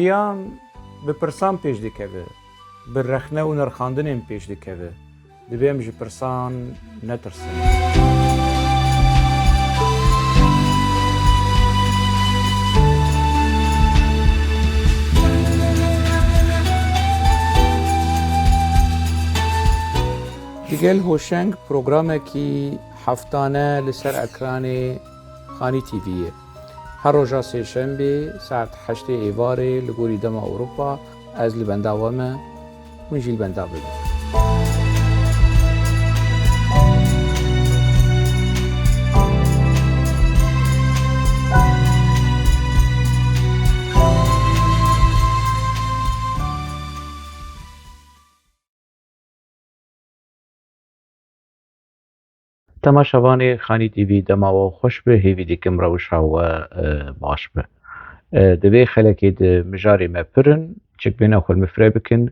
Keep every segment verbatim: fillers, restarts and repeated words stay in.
Jiyan bi pirsan pêş dikeve, bi rexne û nirxandinên pêş dikeve. Divê em ji pirsan netirsin. Digel Hoşeng programekî heftane li ser ekranê Xanî T V'yê. Her roja sêşembê saet heştê êvarê li gorî dema Ewropa ez li benda we me, hûn jî li benda bibin. Temaşevanê Xanî T V, dema we xweş be, hêvî dikim rewşa we, e, baş be. E, di vê xelekê de mijarê me pir in, çik bêne xwe li min fireh bikin,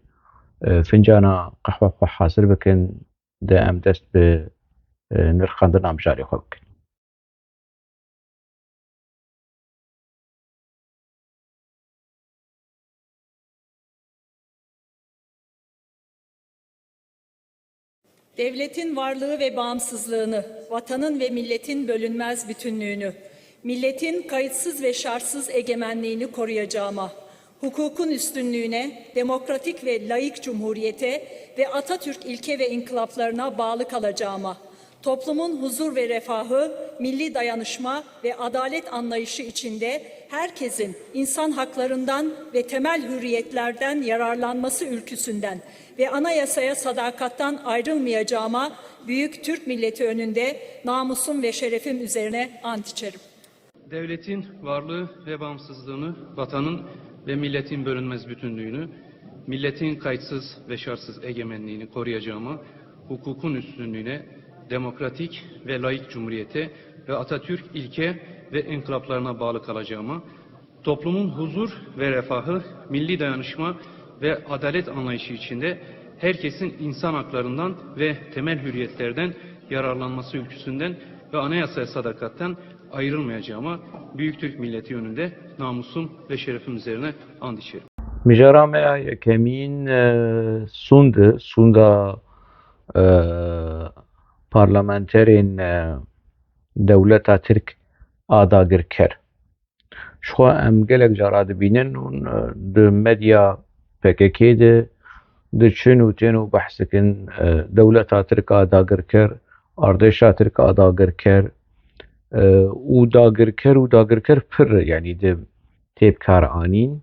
e, fincana qehwe xwe hazir bikin, de em dest bi, e, nirxandina mijarê xwe bikin. Devletin varlığı ve bağımsızlığını, vatanın ve milletin bölünmez bütünlüğünü, milletin kayıtsız ve şartsız egemenliğini koruyacağıma, hukukun üstünlüğüne, demokratik ve laik cumhuriyete ve Atatürk ilke ve inkılaplarına bağlı kalacağıma, toplumun huzur ve refahı, milli dayanışma ve adalet anlayışı içinde herkesin insan haklarından ve temel hürriyetlerden yararlanması ülküsünden ve anayasaya sadakattan ayrılmayacağıma büyük Türk milleti önünde namusum ve şerefim üzerine ant içerim. Devletin varlığı ve bağımsızlığını, vatanın ve milletin bölünmez bütünlüğünü, milletin kayıtsız ve şartsız egemenliğini koruyacağıma, hukukun üstünlüğüne, demokratik ve laik cumhuriyete ve Atatürk ilke ve inkılaplarına bağlı kalacağıma, toplumun huzur ve refahı, milli dayanışma ve adalet anlayışı içinde herkesin insan haklarından ve temel hürriyetlerden yararlanması ülküsünden ve anayasaya sadakattan ayrılmayacağıma büyük Türk milleti önünde namusum ve şerefim üzerine ant içerim. Mijara me ya yekemîn, e, sûnd, sûnda, e, parlamenterên, e, dewleta Tirk a dagirker. Jixwe em gelek cara dibînin û, e, di medya P K K de diçin û tên û behs dikin, e, dewleta Tirk a dagirker, artêşa Tirk a dagirker, e, û dagirker û dagirker pir, yanî di tê bi kar anîn.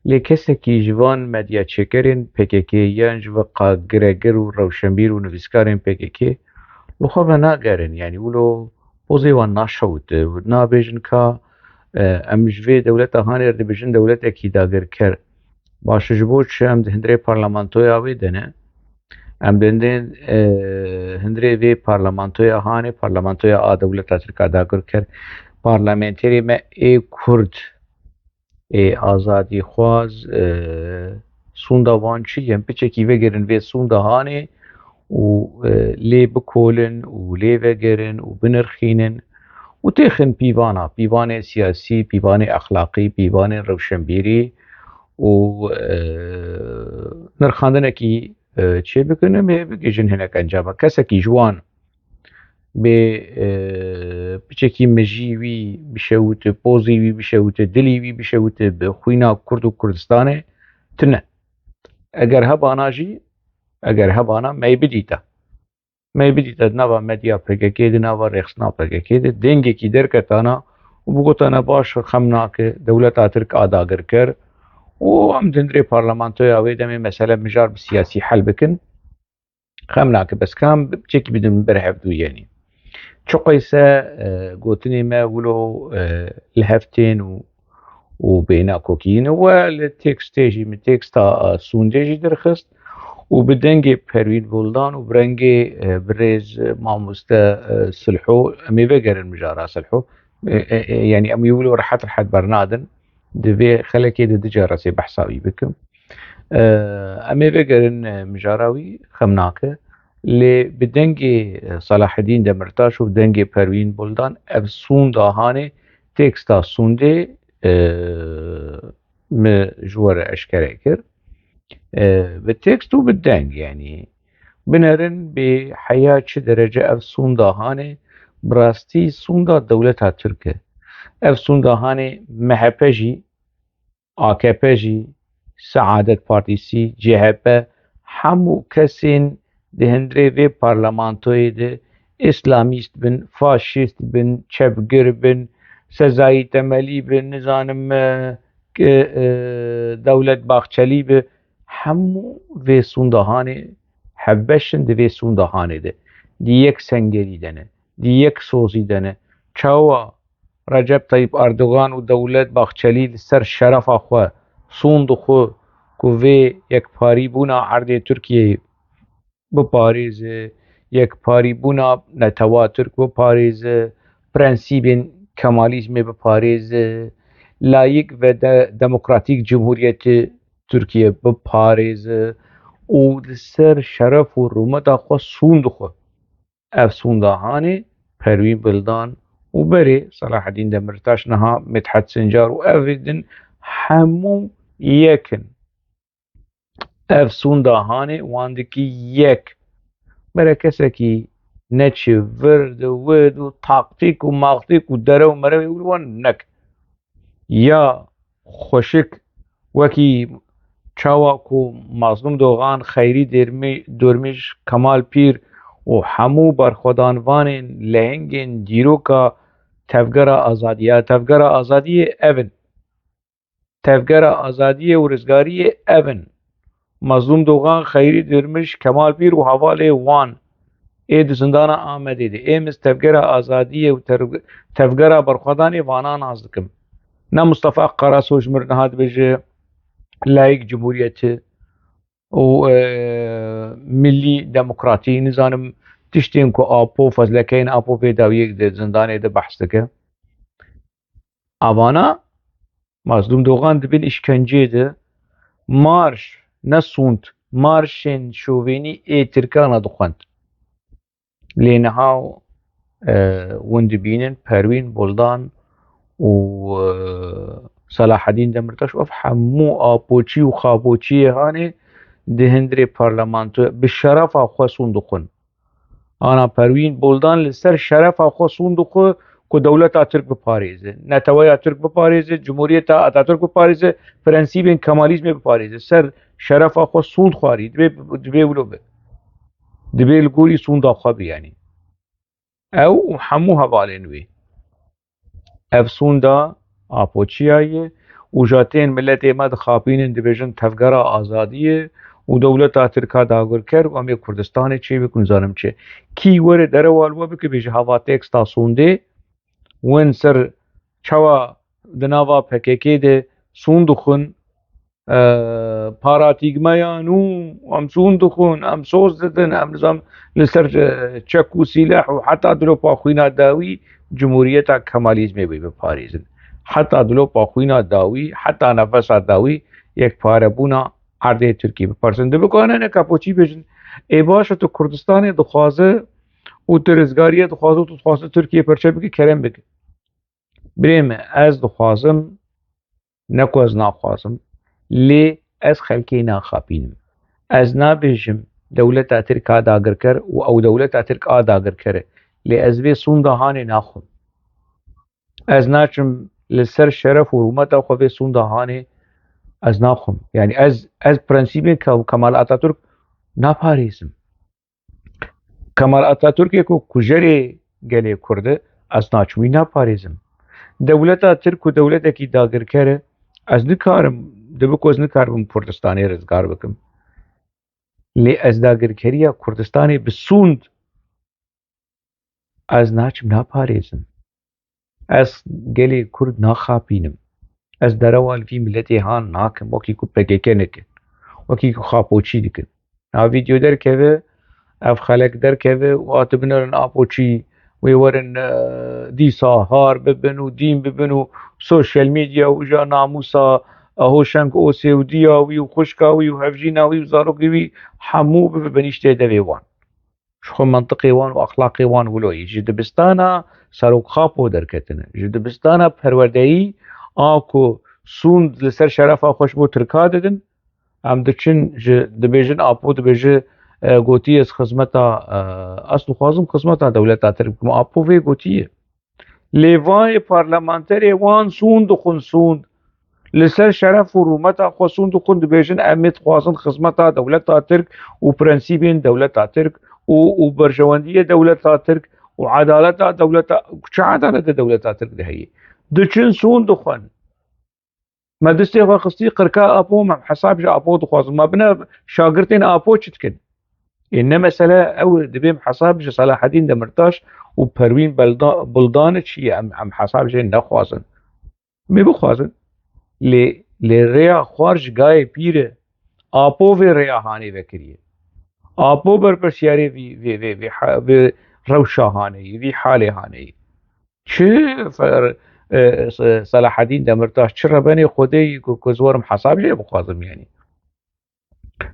Lê kesekî ji van medyaçêkerên P K K yan ji ve qa giregir û rewşenbîr û nivîskarên P K K li xwe venagerin, yanî wilo pozê wan naşewite, nabêjin ka, e, em ji vê dewleta hanê re dibêjin dewletekî dagirker. Baş e, ji bo çi em di hundirê parlamentoya wê de ne? Em di hundirê, e, hundirê vê parlamentoya hanê, parlamentoya a dewleta Tirk a dagirker, parlamenterê me ê Kurd, ê azadîxwaz, e, sûnda wan çi ye? Em piçekî vegerin vê sûnda hanê û, e, lê bikolin û lê vegerin û binirxînin û têxin pîvana, pîvanê siyasî, pîvanê exlaqî, pîvanê rewşenbîrî û, e, nirxandinekî, e, çêbikin. Em ê bigihîjin hinek encama. Kesekî ji wan bê, e, piçekî mijî wî bişewite, pozî wî bişewite, dilî wî bişewite bi xwîna Kurd û Kurdistanê tune. Eger hebana jî, eger hebana me yê bidîta. Me yê bidîta di nava medya P K K, di nava rêxistina P K K de dengekî derketana û bigotana baş e, xem nake, dewleta Tirk a dagirker û em di hundirê parlamentoya wê demê mesele mijar bi siyasî hel bikin. Xem nake, bes kam çekî bidin ber hevdû yenî. Çiqeyse, e, gotinê me wilo, e, li hev tên û, û bênakokî ne we li tekstê jî, min teksta, e, sûndê jî derxist û bi dengê Perwîn Buldan û bi rengê, e, birêz, e, mamoste, e, Silho, em ê vegerin mijara Silho. E, e, e, yanî em wî wilo rehet rehet bernadin. Di vê xelekê de du cara sê behsa wî bikim. E, em ê vegerin, e, mijara wî xem nake. Lê bi dengê, e, Selahedîn Demirtaş û dengê Perwîn Buldan ev sûnda hanê, teksta sûndê, e, min ji we re eşkere kir. E, bi tekst û bi deng, yanî binerin bê heya çi derece ev sûnda hanê, bi rastî sûnda dewleta Tirk e. Ev sûnda hanê M H P jî, A K P jî, Saadet Partîsî, C H P, hemû kesên di hundirê vê parlamentoyê de, îslamîst bin, faşîst bin, çepgir bin, sezayî temelî bin, nizanim, e, ki, e, Dewlet Bahçelî bi, hemû vê sûnda hanê hevbeş in di vê sûnda hanê de. Di yek sengerî de ne, di yek sozî de ne. Çawa Recep Tayyip Erdogan û Dewlet Bahçelî li ser şerefa xwe, sûnd xwe ku vê yekparîbûna erdê Tirkiyeyê biparêze, yekparîbûna netewa Tirk biparêze, prensîbên Kemalîzmê biparêze, layîk ve de demokratîk cumhuriyetê Tirkiye biparêze û li ser şeref û rûmeta xwe sûnd xwe. Ev sûnda hanê Perwîn Bildan û berê Selahaddîn Demirtaş, niha Mithat Sincar û ev din hemû yek in. Ev sûnda hanê wan dikî yek. Mere kesekî neçi vir di wir û taktîk û maktîk û derew merewê wî wan nek. Ya xweşik wekî çawa ku Mazlûm Dogan, Xeyrî Dêrmi-, Dormîş, Kemal Pîr û hemû berxwedanvanên lehengên dîroka Tevgera Azadiyê, ya Tevgera Azadiyê ev in. Tevgera Azadiyê û Rizgariyê ev in. Mazlûm Dogan, Xeyrî Dêrmiş, Kemal Pîr û hevalê wan ê di zindana Amedê de. Ê min Tevgera Azadiyê û ter-, Tevgera Berxwedanê vana nas dikim. Ne Mustafa Karasoç ji mir niha dibêje layîk cumhuriyetî û, e, milî demokratî, nizanim tiştên ku Apo, fezlekeyên Apo vê dawiyê di zindanê de behs dike. Avana Mazlûm Dogan di bin îşkenceyê de marş, ne sûnd, marşên şovênî ê Tirkana dixwend. Lê niha, e, hûn dibînin Perwîn Buldan û, e, Selahedîn Demirtaş, ev hemû apoçî û xapoçiyê hanê di hundirê parlamentoyê bi şerefa xwe sûnd dixwin. Ana Perwîn Buldan li ser şerefa xwe sûnd dixwe ku dewleta Tirk biparêze, neteweya Tirk biparêze, cumhuriyeta Atatürk biparêze, prensîbên Kemalîzmê biparêze. Ser şerefa xwe sûnd xwarî, dibê, dibê wilo be. Dibê li gorî sûnda xwe be, yanî. Ew û hemû hevalên wî. Ev sûnda Apoçiya ye û ja tên miletê me dixapînin, dibêjin Tevgera Azadiyê û dewleta Tirka dagirker û em ê Kurdistanê çê bikin, zanim çi. Kî were derewa li we bike, bêje hava teksta sûndê, win ser çawa di nava P K K de sûnd dixwin, e, paratîgmeya nû, em sûn dixwin, em soz didin, em nizam li ser, e, çek û sîleh û heta dilopa xwîna dawî cumhuriyeta Kemalîzmê wê biparêzin. Heta dilopa xwîna dawî, heta nefesa dawî yekparebûna erdê Tirkî biparêzin. Dibikane ne kapoçî bêjin, ê baş e, tu Kurdistanê dixwaze û tu rizgariyê dixwaze û tu dixwaze Tirkiye perçe bike, kerem bike. Birê me, ez dixwazim, ne ku ez naxwazim, lê ez xelkê naxapînim. Ez nabêjim dewleta Tirk a dagirker û ew dewleta Tirk a dagirker e. Lê ez vê sûnda hanê naxwim. Ez naçim li ser şeref û rûmeta xwe vê sûnda hanê ez naxwim. Yanî ez, ez prensîbên Ke-, Kemal Atatürk naparêzim. Kemal Atatürkê ku kujerê gelê Kurd e, ez naçim wî naparêzim. Dewleta Tirk ku dewletekî dagirker e, ez nikarim, dibe ku ez nikaribim Kurdistanê rizgar bikim. Lê ez dagirkeriya Kurdistanê bi sûnd ez naçim naparêzim. Ez gelê Kurd naxapînim. Ez derewa li vî miletê han nakim, wekî ku P K K nikin. Wekî ku xapoçî dikin. Na vîdeo derkeve, ev xelek derkeve û a tu binerin Apoçî, wê werin, e, dîsa har bibin û dîn bibin û sosyal medya û ja namûsa, e, Hoşeng Osê û diya wî û xwişka wî û hevjîna wî û zarokê wî hemû bibe benîştê devê wan. Ji xwe mentiqê wan û exlaqê wan wilo yî. Ji dibistana Serok Xapo derketine. Ji dibistana perwerdeyî a ku sûnd li ser şerefa xwe ji bo Tirka didin. Em diçin ji, dibêjin Apo, dibêje, e, gotiye ez xizmeta, e, ez dixwazim xizmeta dewleta Tirk bikim. Apo vê gotiye. Lê vayê parlamenterê wan sûnd dixwin, sûnd. Li ser şeref û rûmeta xwe sûnd dixwin, dibêjin em ê dixwazin xizmeta dewleta Tirk û prensîbên dewleta Tirk û, û berjewendiyê dewleta Tirk û edaleta dewleta, çi edalet di dewleta Tirk de heye? Diçin sûnd dixwin. Me destê xwe xistî qirka Apo, me hesab ji Apo dixwazin. Me bine şagirtên Apo çi dikin? Ê ne mesele ew, dibê em hesab ji Selahedîn Demirtaş û Perwîn Belda-, Buldanê çi ye? Em, em hesab jê nexwazin. Em ê bixwazin. Lê, lê rêya xwar ji gayê pîr e. Apo vê rêya hanê vekiriye. Apo berpirsiyarê vî, vê, vê, vê ha-, vê rewşa hanê yî, vî halê hanê yî. Çi fer-, e, Se-, Selahedîn Demirtaş, çi rebenê Xwedê yî ku, ku ez werim hesab jê bixwazim, yanî.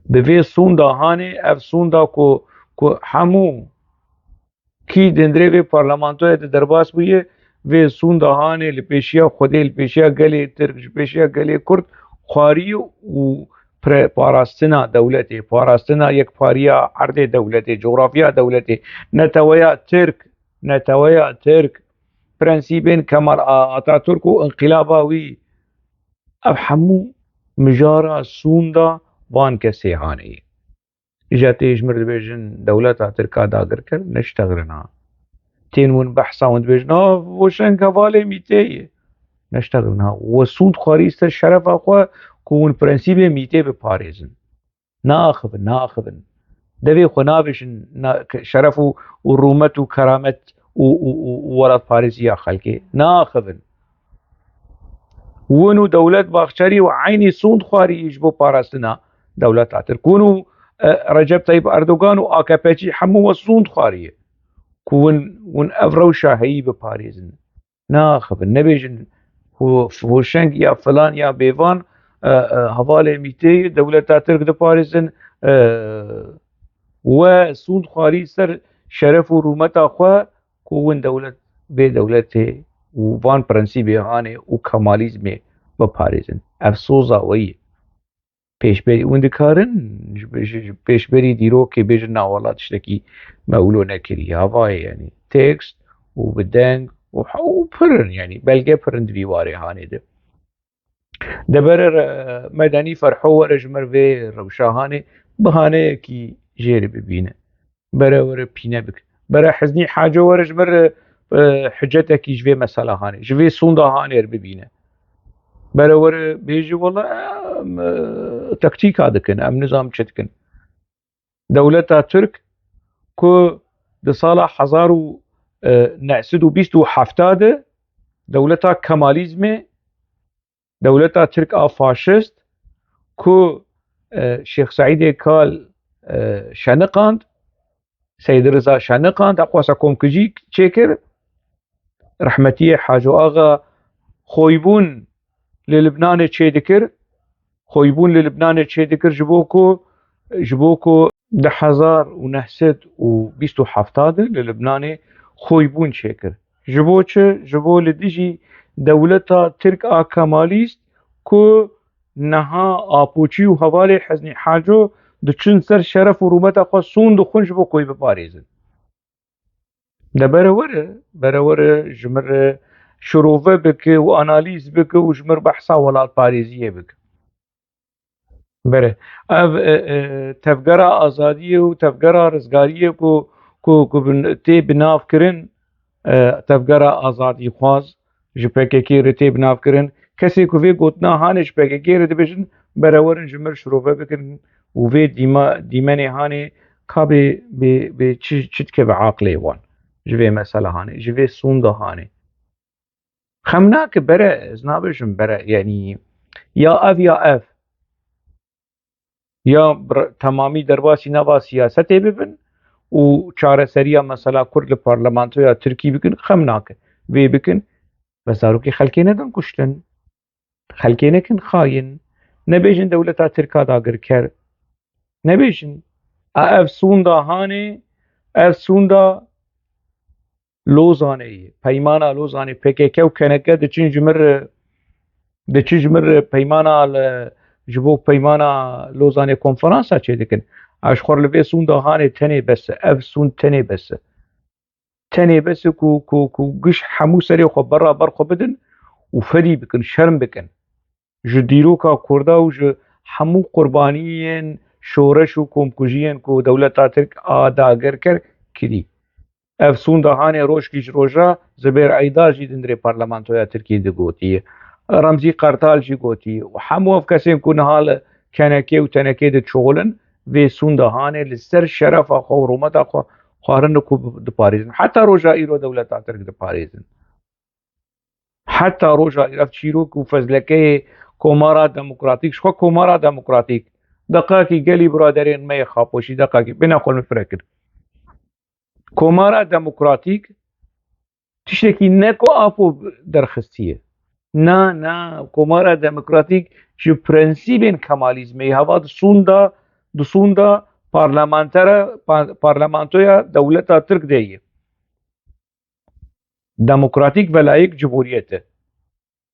Bi vê sûnda hanê, ev sûnda ku, ku hemû kî dindirê vê parlamentoyê de derbas bûye, vê sûnda hanê li pêşiya Xwedê, li pêşiya gelê Tirk, ji pêşiya gelê Kurd xwarî û pre-, parastina dewletê, parastina yekpariya erdê dewletê, coğrafya dewletê, neteweya Tirk, neteweya Tirk, prensîbên Kemal A-, Atatürk û înqilaba wî, ev hemû mijara sûnda van kesê hanê ye. Îja tê ji mir dibêjin dewleta Tirka dagir kir, neştexilin ha. Tên win behsa win dibêjin, ha, voşeng hevalê mîtê ye. Neştexilin ha. We sûnd xwarî ser şerefa xwe ku win prensîbê mîtê biparêzin. Naaxivin, naaxivin. Devê xwe navêjin na-, ke-, şeref û, û rûmet û keramet û, û, û, û welatparêziya xelkê. Naaxivin. Win û Dewlet Baxçerî û eynî sûnd xwarî ji bo parastina dewleta Tirk. Win û, e, Recep Tayyip Erdogan û A K P'çî hemû we sûnd xwarî ye. Ku win, win ev rewşa heyî biparêzin. Naxivin, nebêjin ho-, hoşeng ya filan ya bêvan, e, e, hevalê mîtê dewleta Tirk diparêzin, e, we sûnd xwarî ser şeref û rûmeta xwe ku win dewlet, vê dewletê û van prensîbê hanê û kemalîzmê biparêzin. Ev soza we ye. Pêşberî, hûn dikarin ji, ji, ji pêşberî dîrokê bêjin, na wela tiştekî me wilo nekiriye. Havayê, yanî tekst û bi deng û he-, û pir in, yanî belge pir in di vî warê hanê de. De bere re-, Medenî Ferho were ji mir vê rewşa hanê bi haneyekî jê re bibîne. Bere were pîne bik. Bere Hiznî Haco were ji mir, e, hicetekî ji vê mesela hanê, ji vê sûnda hanê re bibîne. Bere were bêjî, wela em, e, taktîka dikin, em nizam çi dikin. Dewleta Tirk ku di sala hezar û, e, neh sed û bîst û hefta de dewleta Kemalîzmê, dewleta Tirk a faşist ku, e, Şêx Seîdê Kal, e, şeniqand, Seyîd Riza şeniqand, xwesa komkujî çêkir, rehmetiyê Haco Axa xoybûn li Libnanê çêdikir, xoybûn li Libnanê çêdikir ji bo ku, ji bo ku di hezar û neh sed û bîst û hefta de li Libnanê xoybûn çêkir. Ji bo çi? Ji bo li dijî dewleta Tirk a Kemalîst ku niha Apoçî û hevalê Hiznî Haco diçin ser şeref û rûmeta xwe sûn dixwin ji bo ku wê biparêzin. De bere were, bere were ji mir re şirove bike û analîz bike û ji mir behsa welatparêziyê bike. Bere. Ev, e, e, tevgera azadiyê û tevgera rizgariyê ku, ku, ku bin, tê binavkirin, e, tevgera azadîxwaz ji P K K re tê binavkirin. Kesê ku vê gotina hanê ji P K K re dibêjin, bere werin ji mir şirove bikin û vê dîma-, dîmenê hanê ka bê, bê, bê çi, çi dikeve aqlê wan ji vê mesela hanê, ji vê sûnda hanê. Xem nake bere, ez nabêjim bere, yanî ya ev ya ev. Ya bir-, temamî derbasî nava siyasetê bibin û çareseriya mesela Kurd li parlamentoya Tirkî bikin, xem nake. Vê bikin, ve zarokê xelkê nedin kuştin. Xelkê nekin xayin. Nebêjin dewleta Tirka dagirker. Nebêjin. A ev sûnda hanê, ev sûnda Lozanê ye. Peymana Lozanê, P K K û K N K diçin ji mir re Diçi ji mir peymana li, ji bo peymana Lozanê konferansa çêdikin. Ev ji xwe li vê sûnda hanê tenê bes e. Ev sûnd tenê bes e. Tenê bes e ku, ku, ku giş hemû serê xwe bera ber xwe bidin û ferî bikin, şerm bikin. Ji dîroka Kurda û ji hemû qurbaniyên şoreş û komkujiyên ku dewleta Tirk a dagirker kirî. Ev sûnda hanê rojkî ji roja Zubêr Eydar jî di hundirê parlamentoya Tirkiyê digotiye. Remzî Qertal jî gotiye. Û hemû ev kesên ku niha li kenekê û tenekê diçolin, vê sûnda hanê li ser şerefa xwe û rûmeta xwe xwarin ku diparêzin. Heta roja îro dewleta Tirk diparêzin. Heta roja îro ev çîrok û fezlekeyê Komara Demokratîk, ji xwe Komara Demokratîk, deqakî gelî biraderên me yê Xapoşî, deqakî bêhna xwe min fireh kir. Komara Demokratîk tiştekî ne ku Apo derxistiye. Na, na, Komara Demokratîk ji prensîbên Kemalizmê ye. Heva di sûnda, di sûnda parlamentera, pa-, parlamentoya dewleta Tirk de ye. Demokratîk ve layîk cumhuriyet e.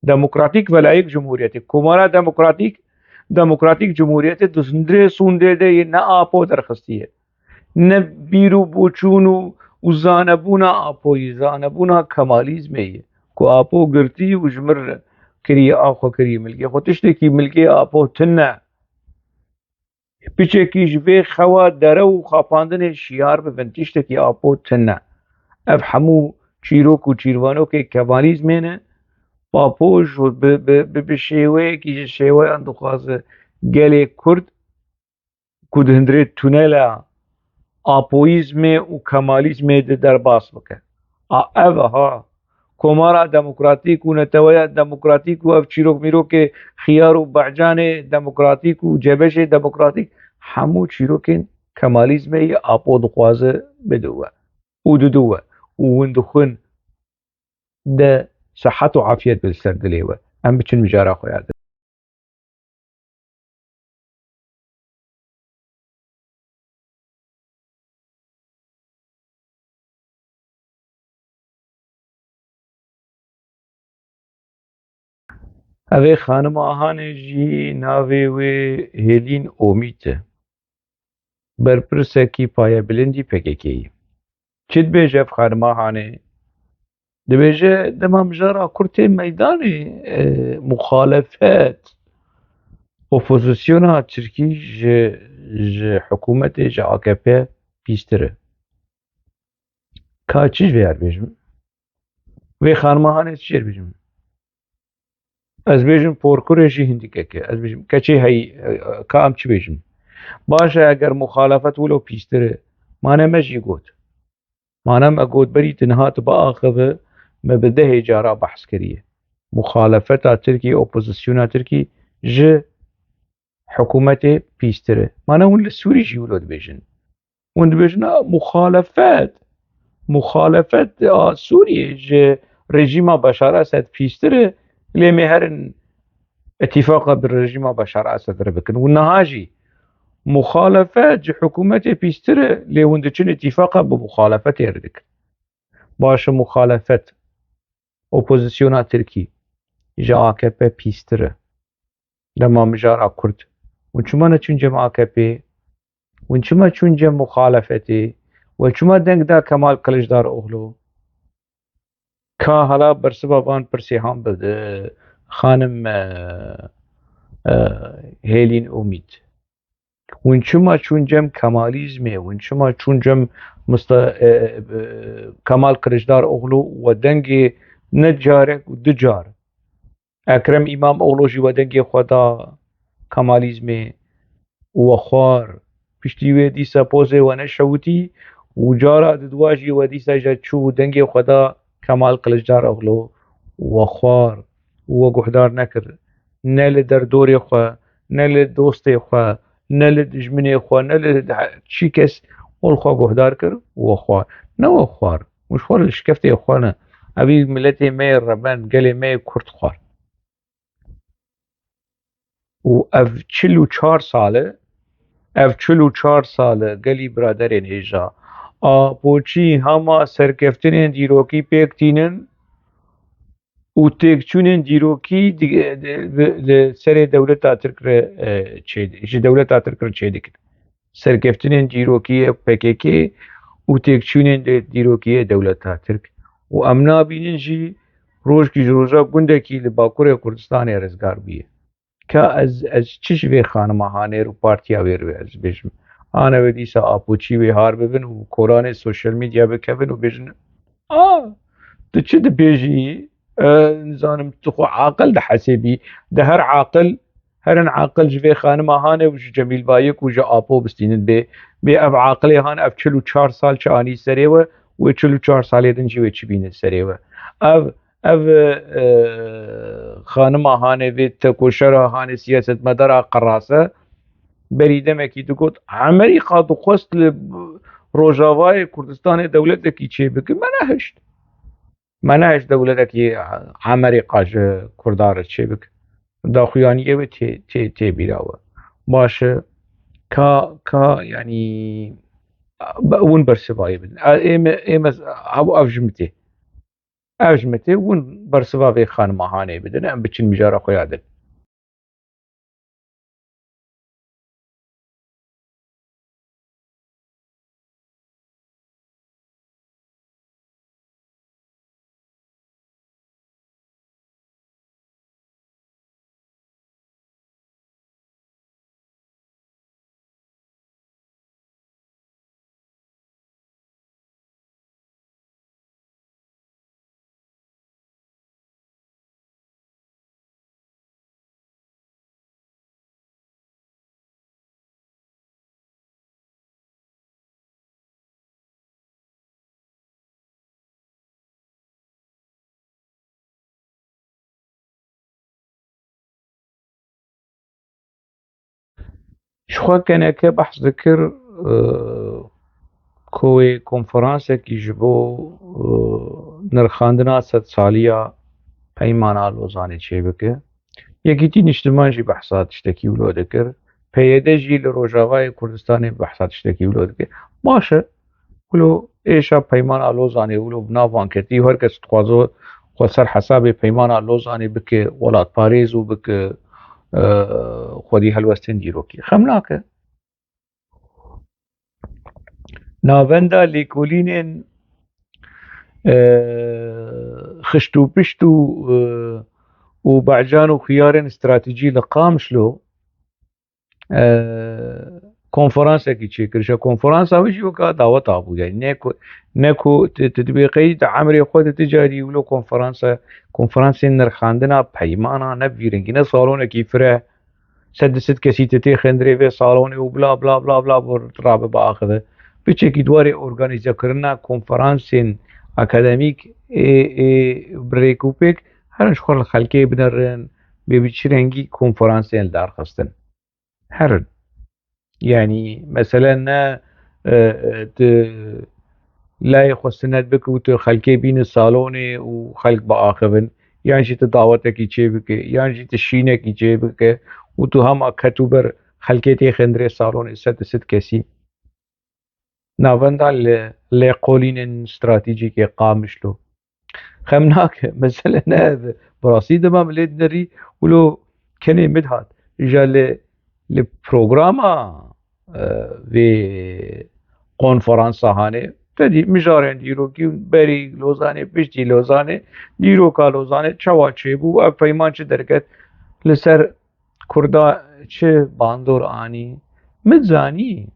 Demokratîk ve layîk cumhuriyetê. Komara Demokratîk, Demokratîk Cumhuriyetê di hundirê sûndê de ye, ne Apo derxistiye. Ne bîr û boçûn û, û zanebûna Apoyî, zanebûna Kemalizmê ye. Ku Apo girtî û ji mir kirî, a xwe kirî milkê xwe. Tiştekî milkê Apo tune. Piçekî ji vê xewa dere û xapandinê şiyar bibin, tiştekî Apo tune. Ev hemû çîrok û çîrvanokê Kemalizmê ne. Apo ji bi, bi, bi, bi şêweyekî ji şêweyan dixwaze gelê Kurd ku di hundirê tunela Apoyîzmê û Kemalizmê de derbas bike. A ev ha Komara Demokratîk û Neteweya Demokratîk û ev çîrok mîrokê Xiyar û Behcanê Demokratîk û Cebeşê Demokratîk hemû çîrokên Kemalizmê yê Apo dixwaze bidiwe û didiwe û win dixwin de sihet û afiyet bi li ser dilê we. Em biçin mijara xwe ya din. Evê xanima Hanê jî navê wê Hêlîn Omît e. Berpirsekî payebilindî P K K yê. Çi dibêje ev xanima Hanê? Dibêje, dema mijara Kurd tê meydanê, e, muxalefet, opozisyona Tirkî ji, ji hikûmetê, ji A K P pîstir e. Ka çi ji vê yer bêjim? Vê xanima Hanê çi jê bêjim? Ez bêjim porkurê jî hindikek e. Ez bêjim keçê heyî, e, ka em çi bêjim? Baş e, eger muxalefet wilo pîstir e, mane me jî got. Mane me got berî tu niha tu biaxive, me bi dehê cara behs kiriye. Muxalefeta Tirkî, opozisyona Tirkî ji hikûmetê pîstir e. Mane hûn li Sûrî jî wilo dibêjin. Hûn dibêjin, a, muxalefet, muxalefet a Sûriyê ji rejîma Beşar Esed pîstir e, lê me herin îtîfaqa bi rejîma Beşar Esed re bikin. Û niha jî muxalefet ji hikûmetê pîstir e, lê hûn diçin îtîfaqa bi muxalefetê re dikin. Baş e, muxalefet, opozisyona Tirkî ji A K P pîstir e. Dema mijara Kurd. Hûn çima neçûn cem A K P? Hûn çima çûn cem muxalefetê? We çima deng da Kemal Kiliçdaroglu? Ka hala bersiva van pirsê han bide, xanim, e, e, Hêlîn Umît. Hûn çima çûn cem Kemalîzmê? Hûn çima çûn cem Musta-, e, e, Kemal Kiliçdaroglu we dengê ne carek û du car? Ekrem Îmamoğlu jî we dengê xwe da Kemalîzmê û we xwar. Piştî wê dîsa pozê we neşewitî û cara didwa jî we dîsa jî çû û dengê xwe da Kemal Kiliçdaroglu û we xwar û we guhdar nekir. Ne li derdorê xwe, ne li dostê xwe, ne li dijminê xwe, ne li çi kes ol xwe guhdar kir û we xwar. Ne we xwar. Û ji xwe li şikeftê xwe ne. Evî miletê me yê reben, gelê me yê Kurd xwar. Û ev çil û çar sal e, ev çil û çar sal e, gelî biraderên hêja, Apoçî hema serkeftinên dîrokî pêk tînin û têkçûnên dîrokî di-, di-, li serê dewleta Tirk re, e, çê-, ji dewleta Tirk re çêdikin. Serkeftinên dîrokî yê P K K û têkçûnên de-, dîrokî yê dewleta Tirk. Û em nabînin jî rojkî ji roja gundekî li Bakurê Kurdistanê rizgar bûye. Ka ez, ez çi ji vê xanima Hanê û partiya wê re ez bêjim? Hane wê dîsa apoçî wê har bibin û koranê sosyal medya bikevin û bêjin, "A, tu çi dibêjî?" E, nizanim, tu xwe aqil dihesibî. De her aqil, herin aqil ji vê xanima Hanê û ji Cemîl Bayik û ji Apo bistînin bê. Bê ev aqilê Han ev çil û çar sal çi anî serê we, wê çil û çar salê din jî wê çi bînin serê we. Ev, ev, e, xanima Hanê vê tekoşera Hanê siyasetmedara qerase, berî demekî digot, Emerîka dixwest li Rojavayê Kurdistanê dewletekî çêbike, me nehişt. Me nehişt dewletekî Emerîka ji Kurdan re çêbike. Daxuyaniyê wê tê, tê, tê bîra we. Baş e, ka, ka, yanî, be-, hûn bersivayê bidin. E, ê me, ê me, ev, ev ji min tê. Ev ji min tê, hûn bersiva vê xanima Hanê bidin, em biçin mijara xwe ya din. Ji xwe keneke behs dikir, e, ku wê konferansekî ji bo, e, nirxandina sedsaliya Peymana Lozanê çêbike. Yekîtî Niştiman jî behsa tiştekî wilo dikir. P Y D jî li Rojavayê Kurdistanê behsa tiştekî wilo dike. Baş e, wilo êşa Peymana Lozanê wilo bi nav wan ketî, her kes dixwazo xwe ser hesabê Peymana Lozanê bike welatparêz û bike, e, xwedî helwestên dîrokî. Xem nake. Navenda lêkolînên, e, xişt û pişt û, e, û becan û xiyarên stratejî li Qamişlo, e, konferansekî çêkir. Ji konferansa wî jî weka daweta bû. Yani ne ku, ne ku tu, tu dibê qey di emrê xwe de tu carî wilo konferansa, konferansên nirxandina peymana ne bi vî rengî, ne salonekî fire, sed di sed kesî tu tê xindirê vê salonê û bla bla bla bla bo rabe biaxive. Piçekî di warê organîzekirina konferansên akademîk ê, ê bi rêk û pêk herin ji xwe li xelkê binerin, bê bi çi rengî konferansên li dar xistin. Herin. Yanî mesele ne, e, e, tu layê xwe sinet bike û tu xelkê bîne salonê û xelk biaxivin, yan jî tu dawetekî çêbike, yan jî tu şînekî çêbike û tu hema ket û ber xelkê tê xindirê salonê sed û sed kesî. Navenda li lêkolînên stratejîk ê Qamişlo. Xem nake, mesele ne ev e. Bi rastî dema min lê dinerî, wilo kenê min dihat. Îja li, li programa, e, vê konferansa Hanê, te dî mijarên dîrokî berî Lozanê, piştî Lozanê, dîroka Lozanê çawa çêbû, ev peyman çi derket, li ser Kurda çi bandor anî? Min zanî,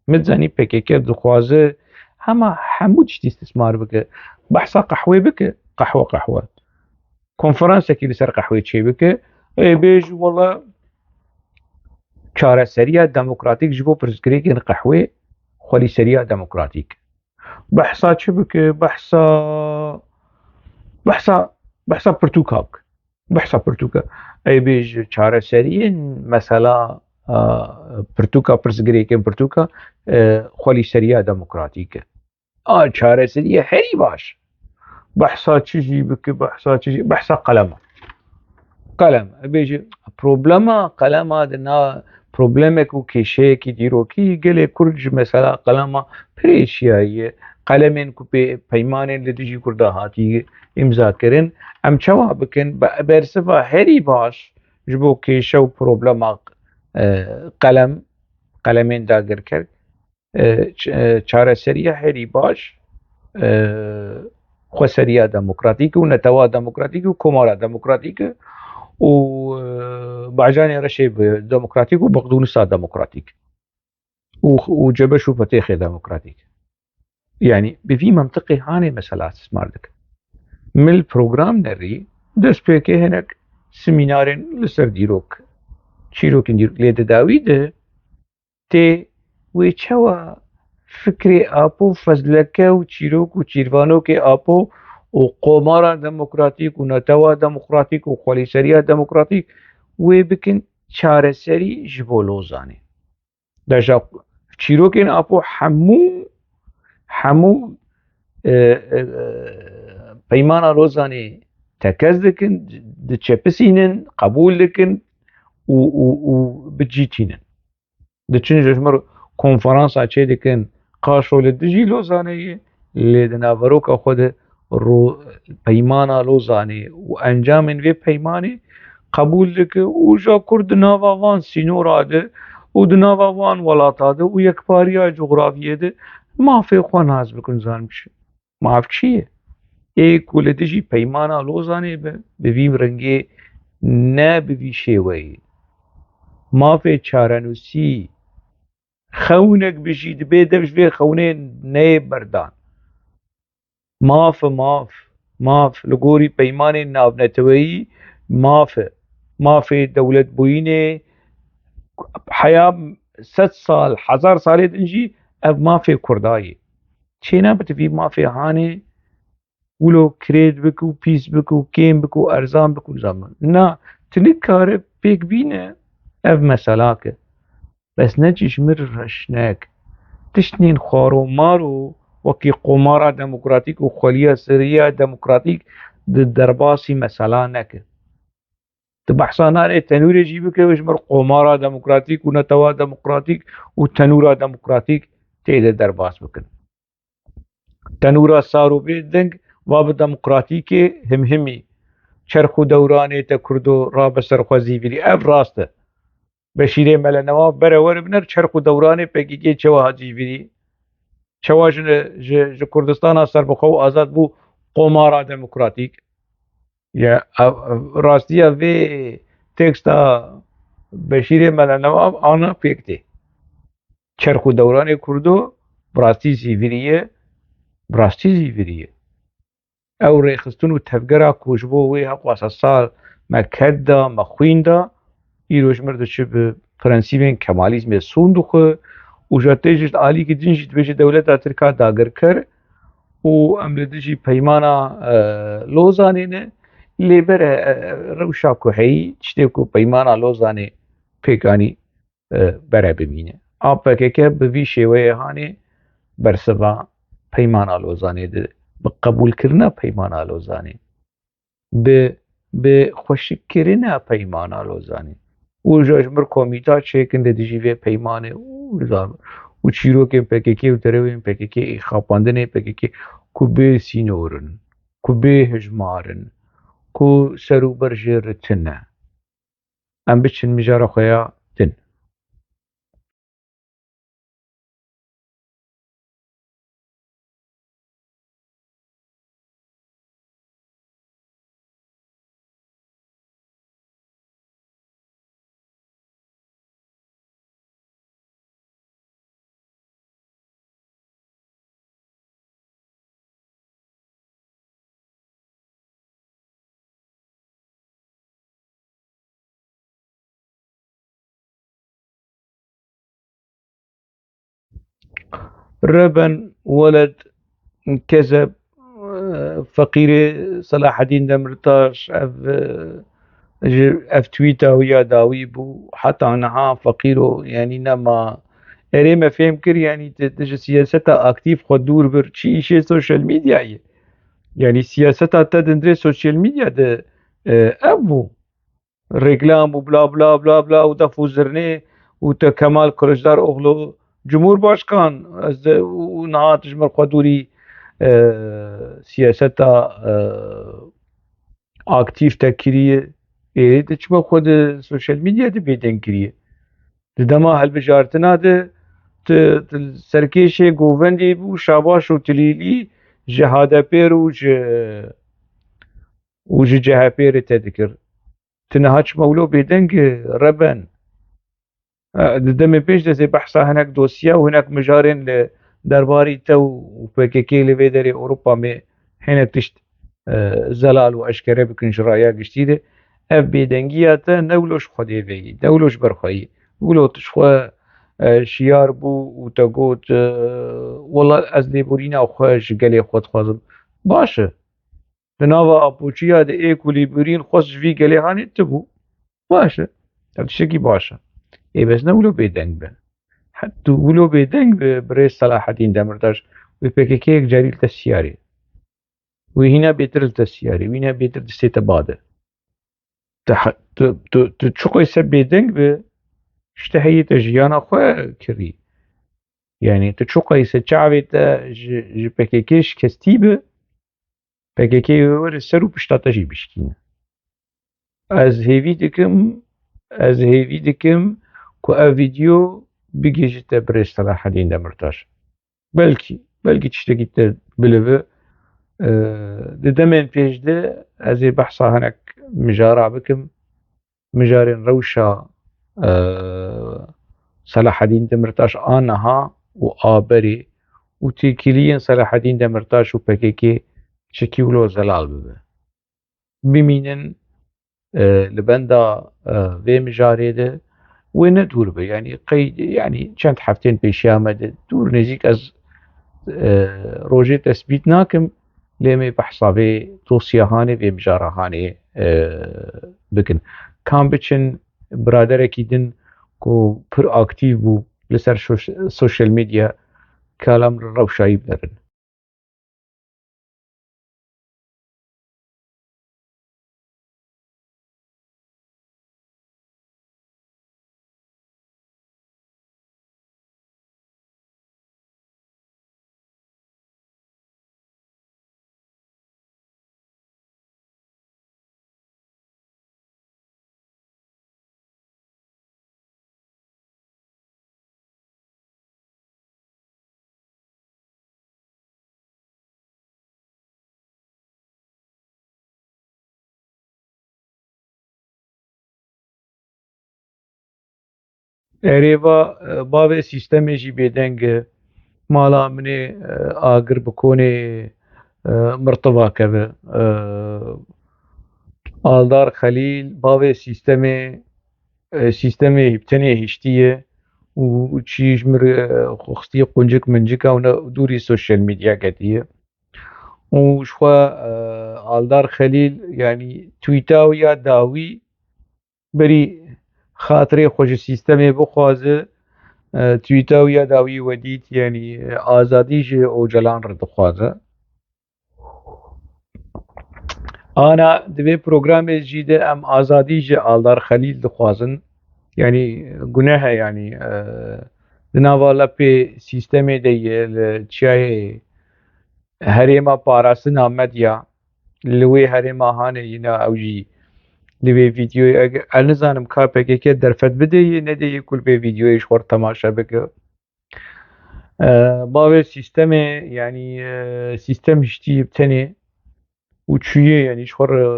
min zanî P K K dixwaze hema hemû tiştî îstismar bike. Behsa qehwê bike, qehwe, qehwe. Konferansekî li ser qehwê çêbike. Ê, bêj, wela çareseriya demokratîk ji bo pirsgirêkên qehwê, xwelîseriya demokratîk. Behsa çi bike? Behsa, behsa, behsa pirtûka bike. Behsa pirtûka. Ey bêj çareseriyên mesela, a, pirtûka, pirsgirêkên pirtûka, e, xwelîseriya demokratîk e. A çareseriye herî baş. Behsa çi jî bike, behsa çi jî, behsa qelema. Qelem, e, bêje, problema qelema di na, problemek û kêşeyekî dîrokî gelê Kurd ji mesela qelema pirê şiyaye. qelemên ku pê peymanên li dijî Kurda hatî îmza kirin, em çawa bikin? Be-, bersiva herî baş ji bo kêşe û problema, e, qelem, qelemên dagirker, e, ç-, e, çareseriya herî baş, e, xweseriya demokratîk û netewa demokratîk û komara demokratîk û, e, bacanê reşê bi demokratîk û biqdûnisa demokratîk û, û cebeş û petêxê demokratîk. Yanî bi vî mentiqê hanê mesela istismar dikin. Min li program nerî destpêkê hinek semînarên li ser dîrok, çîrokên dîrok lê di dawî de tê wê çawa fikrê Apo, fezleke û çîrok û çîrvanokê Apo û komara demokratîk û netewa demokratîk û xwelîseriya demokratîk wê bikin çareserî ji bo Lozanê. Deja çîrokên Apo hemû, hemû, e, e, e, peymana Lozanê tekez dikin, diçepisînin, qebûl dikin û, û, û bi cî tînin. Diçin ji mir konferansa çê dikin, qaşo li dijî Lozanê ye, lê di naveroka xwe de ro-, peymana Lozanê û encamên vê peymanê qebûl dike û ja Kurd di nava van sînora de û di nava van welata de û yekpariya cografiyê de mafê xwe nas bikin, zanibişin. Maf çi ye? Ê ku li dijî peymana Lozanê be, bi vî rengê, ne bi vî şêweyê. Mafê çarenûsî, xewnek bijî, dibê dev ji vê xewnê neyê berdan. Maf e, maf, maf, li gorî peymanên navneteweyî maf e. Mafê dewletbûyînê heya sed sal, hezar salê din jî ev mafê Kurda ye. Çênabe tu vî mafê hanê wilo kirêt bik û pîs bik û kêm bik û erzan bik û zaman. Na, tu nikare pêk bîne ev meselak e. Bes ne çi ji mir reş neke. Tiştên xwaromaro wekî Komara Demokratîk û Xweliya Siriya Demokratîk di derbasî mesela neke. Tu behsa nanê tenûrê jî bike, ji mir Komara Demokratîk û Netewa Demokratîk û Tenûra Demokratîk tê de derbas bikin. Tenûra sar û bê deng va bi demokratîkê himhimî. Çerx û dewranê te Kurdo rabe ser xwe zîvirî. Ev rast e. Beşîrê Mele Newaf bere were biner çerx û dewranê P K K çewa hat zîvirî. Çewa ji, ji, ji Kurdistana serbixwe û azad bû Komara Demokratîk. Ya, ev, ev, rastiya vê teksta Beşîrê Mele Newaf ana pêk tê. Çerx û dewranê Kurdo bi rastî zîvirî ye, bi rastî zîvirî ye. Ew rêxistin û tevgera ku ji bo wê heqwasa sal me ked da, me xwîn da, îro ji mir diçe bi prensîbên Kemalîzmê sûn dixwe û ji tê jî alîkî din jî dibêje dewleta Tirk a dagirker û em li dijî peymana, e, Lozanê ne, lê bere, e, rewşa ku heyî, tiştê ku peymana Lozanê pêk anî, e, bere bimîne. A P K K bi vî şêweyê hanê bersiva peymana Lozanê de, bi qebûlkirina peymana Lozanê, bi, bi xweşikkirina peymana Lozanê û ji, ji mir komîta çêkin li dijî vê peymanê û, û çîrokên P K K û derewên P K K ê xapandinê P K K ku bê sînor in, ku bê hijmar in, ku ser û ber jê re tune. Em biçin mijara xwe ya din. Reben Weled Kezeb, e, feqîrê Selahedîn Demirtaş, ev, e, ji, ev tweeta wî ya dawî bû. Heta niha feqîro, yanî nema. Erê, me fêm kir, yanî tu, tu ji siyaseta aktîf xwe dûr bir, çi îşê sosyal medyayê? Yanî siyaseta te di hundirê sosyal medya de, e, ev bû. Reklam û bla bla bla bla û def û zirnê û te Kemal Kiliçdaroglu Cumhurbaşkan, ez de, û, û niha tu ji mir xwe dûrî, e, siyaseta, e, aktîf te kiriye. Ê, tu çima xwe di sosyal medya de bêdeng kiriye? Di dema hilbijartina de tu, tu serkêşê govendê bû, şabaş û tilîlî ji H D P re û ji, û ji C H P re te dikir. Tu niha çima wilo bêdeng, e, reben? E, di demê pêş de zê behsa hinek dosya û hinek mijarên li derbarî te û P K K li vê derê Ewropa me hinek tişt, e, zelal û eşkere bikin ji raya giştî de. Ev bêdengiya te ne wilo ji Xwedê ve yî, ne wilo ji ber xwe yî. Wilo tu ji xwe, e, şiyar bû û te got, e, wela ez lêborîna xwe ji gelê xwe dixwazim. Baş e. Di nava apoçiya de ê ku lêborîn xwest ji vî gelê hanê tibû. Baş e. Ev tiştekî baş e. Ê bes ne wilo bêdeng be. He, tu wilo bêdeng be, birêz Selahedîn Demirtaş, wê P K K yek carî li te siyarê. Wê hîna bêtir li te siyarê, wê hîna bêtir distê te bade. Tu he-, tu, tu, tu çiqayse bêdeng be, ji te heyê te jiyana xwe kirî. Yani tu çiqayse çavê te ji, ji P K K şikestî be, P K K wê were ser û pişta te jî bişkîne. Ez hêvî dikim, ez hêvî dikim ku ev vîdeo bigihîjite birêz Selahedîn Demirtaş. Belkî, belkî tiştekî te bilive. Ee, di demên pêş de ez ê behsa hinek mijara bikim. Mijarên rewşa, e, Selahedîn Demirtaş a niha û a berê û têkiliyên Selahedîn Demirtaş û P K K çekî wilo zelal bibe. Bimînin, e, li benda, e, vê mijarê de wê ne dûr be. Yanî qey, yanî çend heftên pêşiya me de dûr nêzîk ez, e, rojê tesbît nakim, lê em ê behsa vê dosya hanê, vê mijara hanê, e, bikin. Kam biçin biraderekî din ku pir aktîf bû li ser soş-, sosyal medya, kalam rewşayî biderin. Erê va, e, bavê sîstemê jî bêdeng e. Mala min ê, e, agir bi konê, e, mirtiva keve. E, Aldar Xelîl, bavê sîstemê, e, sîstemê bi tenê hiştiye û çî ji mir, e, xwe xistiye quncik mincika û ne dûrî sosyal medya ketiye. Û ji xwe, e, Aldar Xelîl, yanî tweeta wî ya dawî berî xatirê xwe ji sîstemê bixwaze, e, tweeta wî ya dawî we dît, yanî, e, azadî ji Ocalan re dixwaze. Ana di vê programê jî de em azadî ji Aldar Xelîl dixwazin. Yanî guneh e, yanî, e, di nava lepê sîstemê de ye, li çiyayê herêma parastina medya, li wê herêma hanê yîna ew jî li vê vîdeoyê, eg-, ez nizanim ka P K K derfet bidê yê, nedê yê ku li vê vîdeoyê ji xwe re temaşe bike. E, bavê sîstemê, yanî, e, sîstem hiştî bi tenê û çûyê, yanî ji xwe re, e,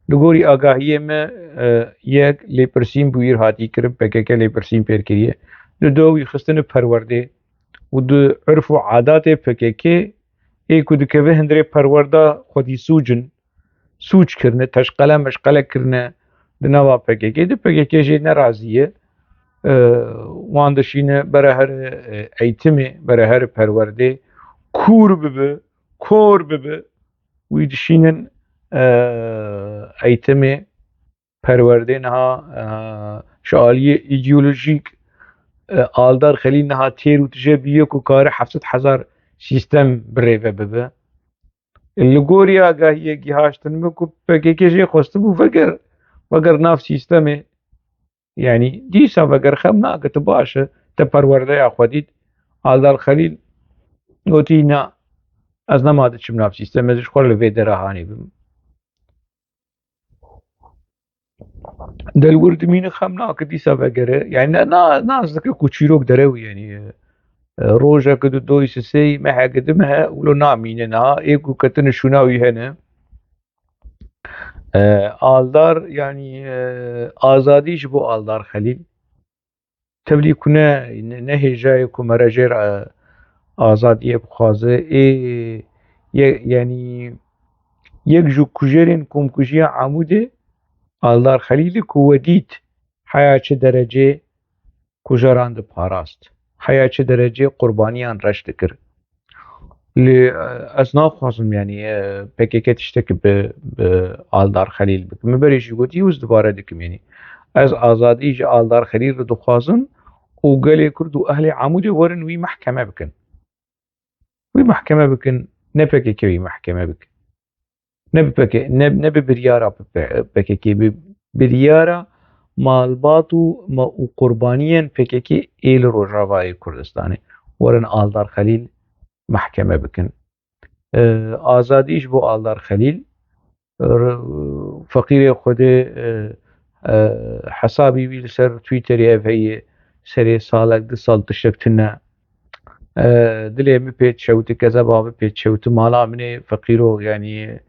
li gorî agahiyê me, e, yek lêpirsîn bi wîr hatî kirin, P K K lêpirsîn pêr kiriye. Di do wî xistine perwerdê û di urf û adatê P K K ê ku dikeve hundirê perwerda xwedî sûc in, sûc kirine, teşqele meşqele kirine di nava P K K de, P K K jê nerazî ye. E, wan dişîne bere here, e, eğitimê, bere here perwerdê, kûr bibe, kor bibe, wî dişînin, e, eğitimê, perwerdê niha, e, ji aliyê îdeolojîk, e, Aldar Xelîl niha têr û tije bûye ku kare heft sed hezar sîstem birêve bibe. Li gorî agahiyê gihaştin min ku P K K jê xwestibû veger, veger nav sîstemê. Yanî dîsa veger xem nake, tu baş e, te perwerdeya xwe dît. Aldar Xelîl gotî na, Ez nema diçim nav sîstemê, ez ji xwe li vê dera hanê bim. Delwir dimîne xem nake dîsa vegere. Yani ne, na, nas dike ku çîrok derew yani, e, e, rojeke du doy sisey, meheke du mehe, wilo namîne niha. Ê ku ketine şûna wî hene. E, Aldar, yani, e, azadî ji bo Aldar Xelîl. Tevlî ku ne, ne, ne hêjayê ku mere jêr, e, azadiyê bixwaze. Ê, ye, yani, yek ji kujerên komkujiya Amûdê Aldar Xelîlî ku we dît heya çi derecê kujeran diparast, heya çi derecê qurbaniyan reş dikir. Lê, e, ez naxwazim, yani, e, P K K tiştekî bi, bi Aldar Xelîl bikim. Min berê jî gotî û ez dubare dikim, yani. Ez azadî ji Aldar Xelîl re dixwazim û gelê Kurd û ehlê Amûdê werin wî mehkeme bikin. Wî mehkeme bikin, ne P K K wî mehkeme bikin. Ne bi P K K, ne, ne bi biryara P K K, bi biryara malbat û ma-, û qurbaniyên P K K ê li Rojavayê Kurdistanê. Werin Aldar Xelîl mehkeme bikin. E, azadî ji bo Aldar Xelîl, r-, feqîrê Xwedê, e, e, hesabî wî li ser Twitterê ev heye, serê salek, du sal tiştek tune. E, dilê min pê dişewite, kezeba min pê dişewite, mala min ê feqîro, yanî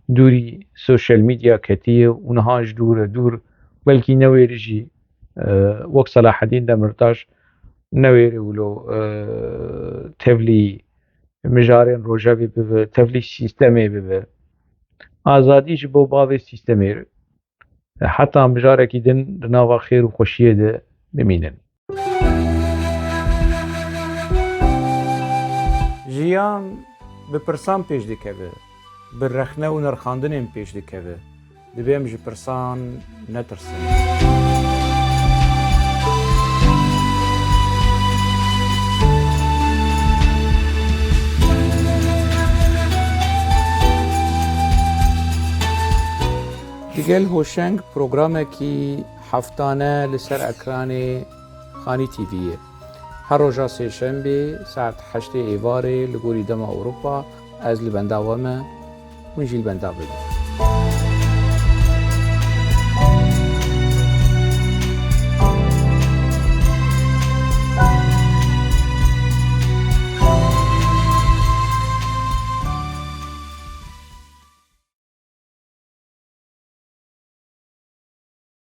dûrî social media ketiye û niha ji dûr e dûr, belkî newêre jî, e, wek Selahedîn Demirtaş newêre wilo, e, tevlî mijarên rojevê bibe, tevlî sîstemê bibe. Azadî ji bo bavê sîstemê. Heta mijarekî din di nava xêr û xweşiyê de bimînin. Jiyan bi pirsan pêş dikeve, bi rexne û nirxandinên pêş dikeve. Divê em ji pirsan netirsin. Digel Hoşeng programekî heftane li ser ekranê Xanî T V'yê. Her roja sêşembê saet heştê êvarê li gorî dema Ewropa ez li benda we me, hûn jî li benda bibin.